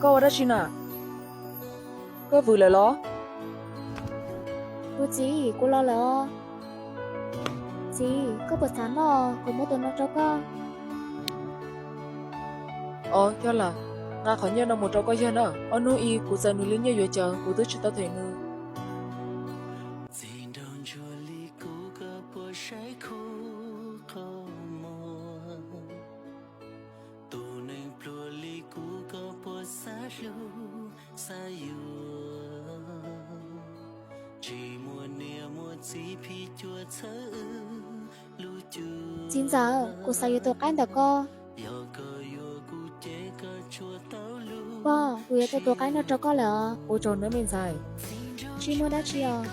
Koj ua dab tsi na? Koj vwm lawm los? Kuv txiv, kuv los lawm os. Txiv, koj puas xav noj, kuv muab tus no rau koj. Os, yog lawm, nqa qhov nyiaj no mus rau koj yawg na. Ob hnub ib kuv txais nws li nyiaj yuav cawv, kuv twb tsis tau them nws. Txiv nraug ntsuag li kuv koj puas saib khuv qhov muag? Tus neeg pluag li kuv koj puas xav hlub xav yuav? Tsis muaj niam muaj txiv phim cuam txhawb wb lub cuab. Txiv ntxawm, kuv xav yuav tus qaib ntawm ko. Yog koj yuav kuv ces koj tsuas tau lub. Pog, kuv yuav tau tus qaib no rau koj lawm os. Ua tsaug nawb me ntxhais. Tsis muaj dab tsi os.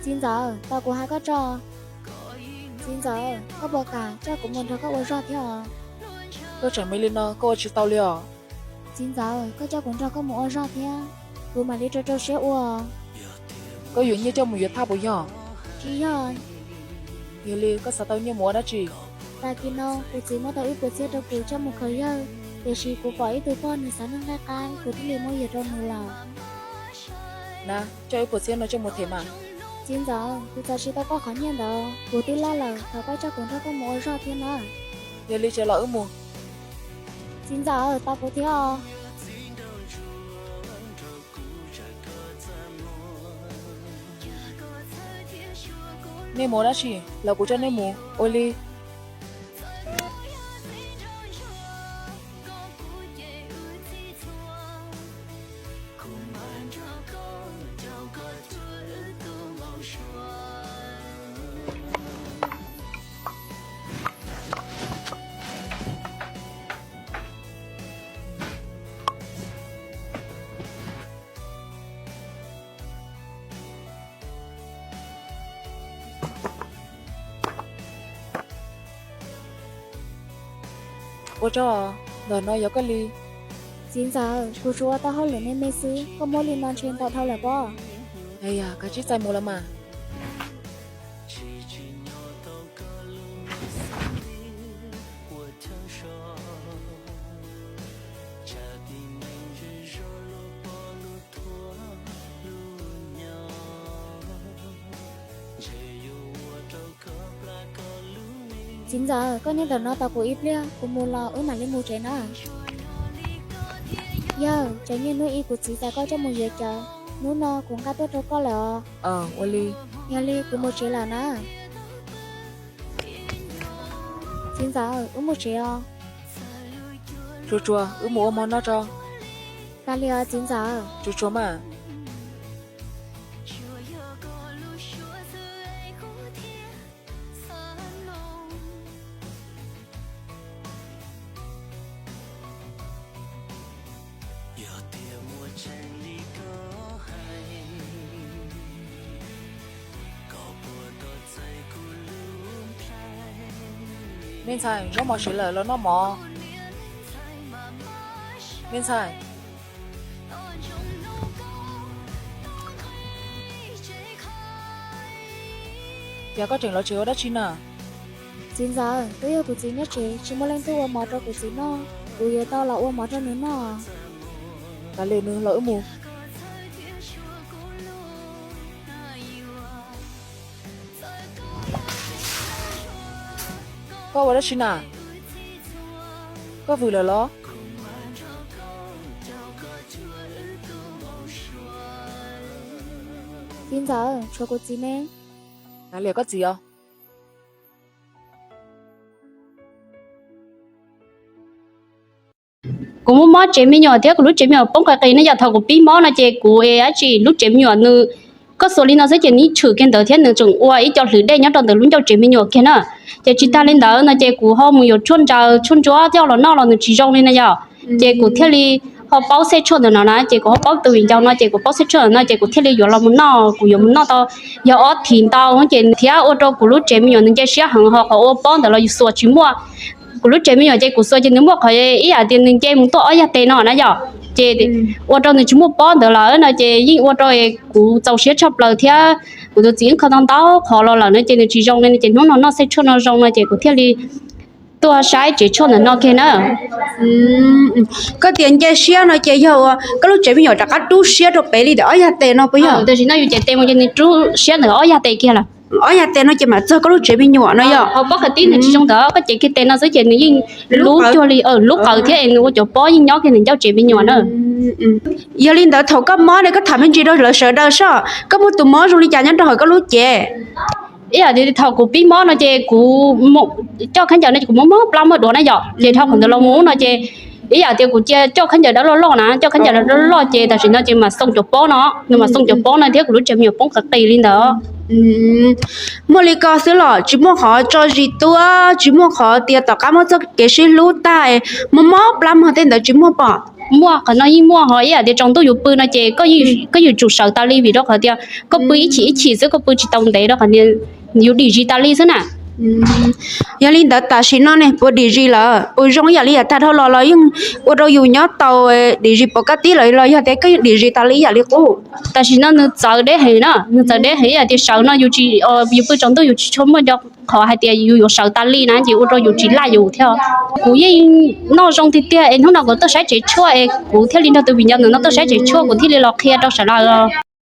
Txiv ntxawm, tau kuv hais koj tso. Txiv ntxawm, koj puas kam coj kuv mus nrog koj ua zog thiab os? Koj tseem me li no koj ua tsis tau li os. Txiv ntxawm, koj coj kuv nrog koj mus ua zog thiab, kuv mam li rau rau siab ua. Koj yuav nyiaj coj mus yuav thaj puas yog? Tsis yog. Yog li koj xav tau nyiaj mus ua dab tsi? Tag kis no kuv txiv muab tau ib puas txhiab rau kuv coj mus khaws yawg, tiam sis kuv pom ib tug pog nws xav noj nqaij qaib, kuv thiaj li muab yuav rau nws lawm. Na, coj ib puas txhiab no coj mus them mas. Txiv ntxawm, kuv txais tsis tau koj qhov nyiaj ntawd, kuv twb loj lawm, thov koj coj kuv nrog koj mus ua zog thiab na. Yog li ces los wb mus. Txiv ntxawm, tos kuv thiab os. Nej mus ua dab tsi los kuv coj nej mus ua li. Ua tsaug, ntawm no yog koj li. Txiv ntxawm, kuv tsuas ua tau hauj lwm me me xwb, koj muab li no ntshe ntau dhau lawm pob. Yog, kav tsij txais mus los mas. Txiv ntxawm, koj nyob ntawm no tos kuv ib pliag, kuv mus los wb mam li mus tsev na. Yawg, cov nyiaj hnub ib kuv txiv txais koj coj mus yuav cawv, hnub no kuv nqa tuaj rau koj lawm os. Ua li. Yog li kuv mus tsev lawm na. Txiv ntxawm, wb mus tsev os. Tsuag tsuag, wb mus ua mov noj tso. Kav liam os txiv ntxawm. Tsuag tsuag mas. Me ntxhais, zaub mov siav lawm, los noj mov. Me ntxhais, cas koj tseem los tsev ua dab tsi na? Txiv ntxawm, twb yog kuv txiv nyob tsev tsis muaj leej twg ua mov rau kuv txiv noj, kuv yuav tau los ua mov rau nws noj. Kav liam nws, los wb mus. Koj ua dab tsi na? Koj vwm lawm los? Txiv ntxawm, tshuav kuv txiv ne. Kav liam koj txiv os. Kuv muaj mob tsev me nyuam thiab kuv lub tsev me nyuam poob qis qis ne yom. Thaum kuv pib mob no ces kuv es dab tsi lub tsev me nyuam nws, koj xuas li no xwb ces nws tshwm kiag ntawd thiab nws tseem ua ib co hlwv dej nyob rau ntawm lub ncauj tsev me nyuam kiag na. Ces tsis tag li ntawd no ces kuv ho mus yuav tshuaj ntsaws tshuaj ntsuab coj los noj los nws tsis zoo li na yom. Ces kuv thiaj li ho paub xej tshuaj ntawm no na, ces kuv ho paub tus viv ncaus no ces kuv paub xej tshuaj ntawm no ces kuv thiaj li yuav los mus noj. Kuv yuav mus noj tau yog ob thim ntau ces thiab ua rau kuv lub tsev me nyuam nws nce siab heev, ho qhov ua pob ntawd los yus xuas tsis muaj. Kuv lub tsev me nyuam ces kuv xuas ces nws muaj qhov ib yam tias nws nce mus tuaj ob yag tes no na yom, ces ua rau nws tsis muaj pob ntawd lawm no ces yeej ua rau kuv txaus siab tshaj plaws thiab kuv tus txiv wb kho tau ntau qhov los lawm no ces nws tsis zoo li no ces hnub no noj xej tshuaj no zoo no ces kuv thiaj li tuaj saib tsev tshuaj ntawm no kiag na. Koj tias nce siab no ces yog ua koj lub tsev me nyuam rov qab rub siab rau pem li ntawm ob yag tes no puas yog? Tam sim no yus cev tes mus ces nws rub siab ntawm ob yag tes kiag lawm. Ob yag tes no ces mam txog koj lub tsev me nyuam no yog? Hauv pob kawg tib nws tsis zoo ntawd, koj cev kiag tes no xwb ces nws yeej lub cuag li lub qawv thiab es nws ua cov pob yeej nyob kiag ntawm ncauj tsev me nyuam na. Yog li ntawd thaum koj mob ne koj tham me ntsis rau lawv sawv daws soj, koj muaj tus mob zoo li cas nyob rau hauv koj lub cev? Ib yam tias thaum kuv pib mob no ces kuv coj khaub ncaws no ces kuv mob mob plab mob duav na yom, ces dhau qhov ntawd los mus no ces ib yam tias kuv cia coj khaub ncaws dawb loj loj na, coj khaub ncaws dawb loj loj ces tam sim no ces mas xoo cov pob no, nws mas xoo cov pob no thiab kuv lub tsev me nyuam poob qis qis li ntawd. Muaj li ko xwb los tsis muaj qhov tso zis tuaj, tsis muaj qhov tias tom qab muab txoj kev sib hlub tag, mob mob plab mog tej ntawd tsis muaj pom? Muaj, qhov no yeej muaj, ho ib yam tias tsaus ntuj yus pw no ces koj yeej tsum sawv tas li vim rau qhov tias koj pw ib chim ib chim xwb, koj pw tsis tau ntev rau qhov tias yus dim zis tas li xwb na. Yog li ntawd tam sim no ne puas dim zis lawm, puas zoo ib yam li yav tag dhau los los yeej ua rau yus nyob tau dim zis pov kab tib lawm los yog tias koj yeej dim zis tas li ib yam li qub? Tam sim no nws txawv deb heev na, nws txawv deb heev ib yam tias sawv no yus tsis, yus pw tsaus ntuj yus tsis tshua muaj qhov hais tias yus yuav sawv tas li na ces ua rau yus tsis laj yus thiab. Kuv yeej noj zoo tiag tiag es hnub no kuv tuaj saib tsev tshuaj es kuv thiaj li nrog tus viv ncaus ntawm no tuaj saib tsev tshuaj kuv thiaj li los qhia rau sawv daws.